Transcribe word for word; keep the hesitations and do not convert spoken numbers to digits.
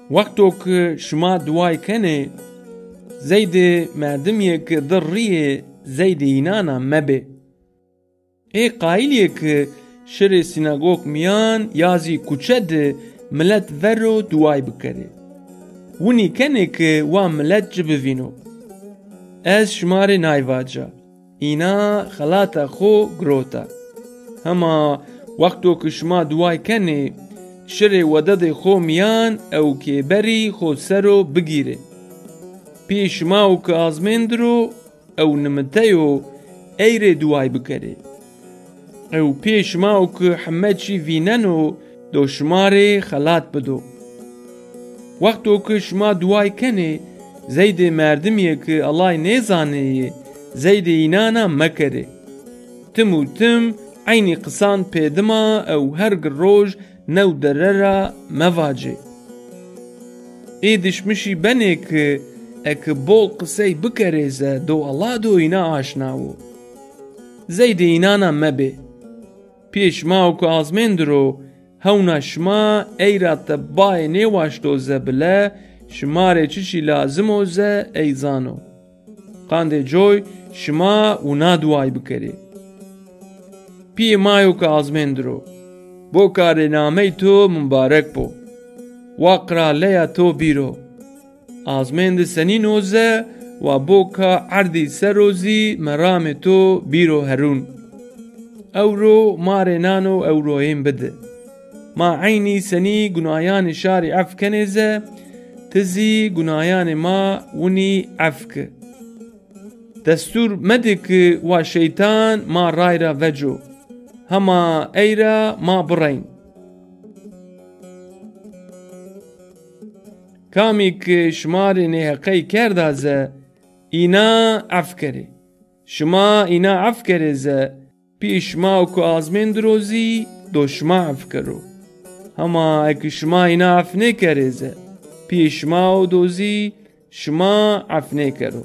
Wexto ki şima duay kenê, zeydê merdimîyê ki di rîyê zeydê înan a mebê. Ê qayîlîyê ki şirê sînagog mîyan ya zî kuçe di milet ver o duay bikerê. Winî kenê ki wa milet ci bivîno. Ez şima rê nay vaca, îna xelata xo girota. Hema wexto ki şima duay kenê, şirê wededê xo mîyan ew kêberî xo ser o bigîrê. Pîyê şima o ki azmên dir o ew nimiteyo, ey rê duay bikerê. Ew pîyê şima o ki heme çî vîneno, do şima rê xelat bido. Wexto ki şima duay kenê, zeydê merdimîyê ki Ellay nêzanê yê, zeydê înan a mekerê. Tim û tim eynî qisan pê dima ew her gi roj new derre ra mevacê. Ê dişmişî benê ki eki bol qisey bikerê ze do Ella do îna aşna wo. Zeydê înan a mebê. Pîyê şima o ki azmên dir o, hewna şima ey ra tebayê nêwaşto ze bile, şima rê çiçî lazim o ze ey zano. Qandê coy şima wina duay bikerê. Pîyê ma yo ki azmên dir o, boka rê namey to mumbarek bo. Wa qiraleya to bîr o. Azmên di senîn o ze wa boka erdî ser o zî meramê to bîr o herûn. Ewro ma rê nano ewroyên bidi. Ma eynî senî gunayanê şarî ef kenê ze, ti zî gunayanê ma winî ef ki. Destûr medi ki wa şeytan ma ray ra veco. Hema ey ra ma bireyn. Kamî ki şima rê nêheqey kerda ze, îna ef kerê. Şima îna ef kerê ze, pîyê şima o ki azmên dir o zî do şima ef kero. Hema eki şima îna ef nêkerê ze, pîyê şima o do zî şima ef nêkero.